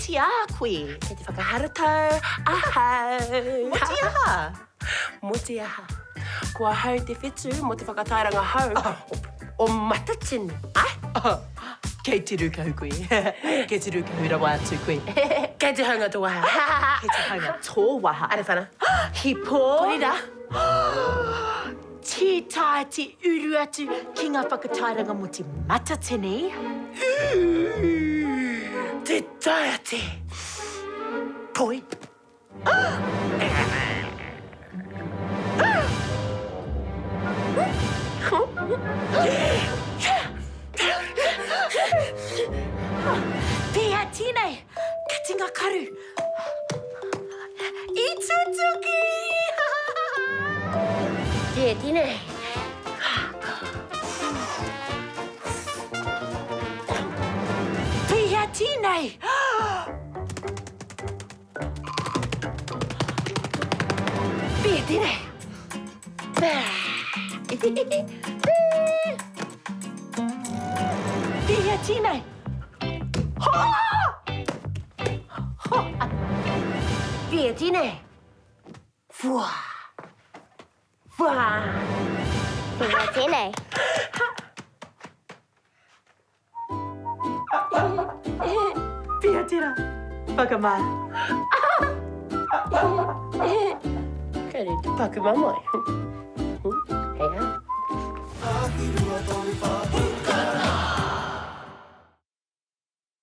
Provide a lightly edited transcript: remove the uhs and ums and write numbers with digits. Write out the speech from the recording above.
Mō te aha koe? Kei te whakaharatau ahau. Mō te aha? Mō te aha? Ko ahau te whetū mō te whakatairanga hou o Matatini. Āe? Kei te rūkahu koe. Kei te rūkahu rawa atu koe. Kei te haunga tō waha. Kei te haunga tō waha. Arewhana. He pō. Korira. Tē taea te uru atu ki ngā whakatairanga mō te Matatini. Tē taea te poi. Pēhea tēnei katinga karu? I tutuki! Pēhea tēnei? Pēhea tēnei? Pēhea tēnei? Pēhea tēnei? Pēhea tēnei? Whua! Whua! Pēhea tēnei? Pēhea tērā? Whakamā. Kei te paku mamae. Hei aha?